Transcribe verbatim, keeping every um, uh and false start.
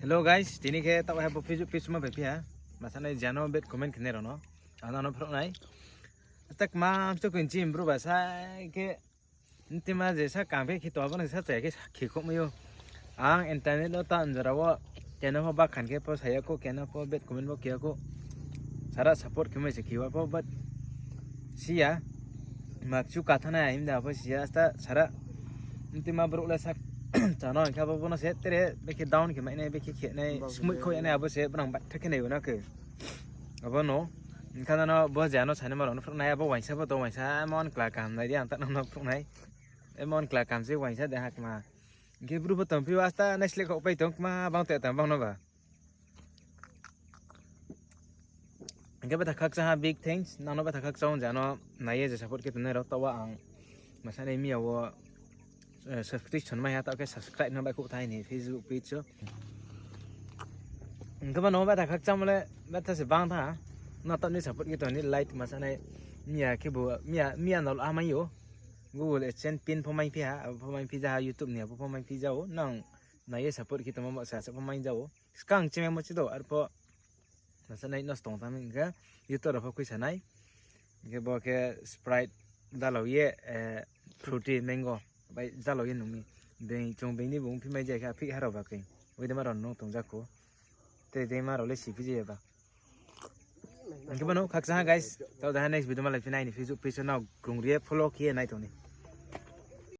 Hello guys, tini khe taoh hai bo Facebook page ma bai phi ha. Masa nai jano bad comment khe nai rao no. Ang nang no phruh nai. Atak ma mstu kuin chim bru ba sa khe. Ntima je sa kam khe khito abo no sa chaya khe khe khouh mai ou. Ang internet no ta njora wo keno pho bakhan khe pho saya kho, keno pho bad comment bo khe kho. Sara support khe mai se khiwa pho, but siya. Makchu katha nai him da pho siya, asta sara. Ntima brouh le sa chano hing khe abo bo no se tere, bekhe down khe mai nai, bekhe khe nai, smuih khou ya nai, abo se brang baitha khe nai o na khe. Abo no, hing khe nang no bo je ano sanima rao no phruh nai, abo uaingsa pho tong, uaingsa emon kla kaham nai di, ang ta nang no phruh nai. Emon kla kaham se uaingsa de ha kma. Hing khe bru pho tong phi o, asta nai sleh khouh pai tong kma, bang te tang bang no ba. Hing khe betha khakchang ha, big thanks. Nang no betha khakchang je ano nai ye je support khe tongnai rao, taoh wo ang masa nai miya wo, eh, subscription mai ha, taoh khe subscribe no baihkhouh thai ni Facebook page o. Hing khe ba no betha khakchangmo le betha se bang tha. Nang taoh ni support khe tong ni like masa nai miya khe bo, miya, miya no ha mai ou. Google AdSense pin pho mai phi ha, abo pho mai phi ja ha, YouTube ni abo pho mai phi ja ou. Nang nai ye support khe tongmo sa sa pho mai ja ou. Skang chimai mo chi do, arpho masa nai nosto tong tang hing khe YouTube rao pho khuisa nai. Hing khe bo khe Sprite dalao ye, eh, Fruity Mango bai dalao ye nung mi. Being, chung being ni bung phi mai ja khe, aphi ha rao ba khe. Oi de ma rao nung tong ja kho. Te de ma rao le si phi je ba. Hing khe ba no khakchang ha guys. Taoh de ha next video malai phi nai ni Facebook page o nao krung ri ye follow khe ye nai tong ni.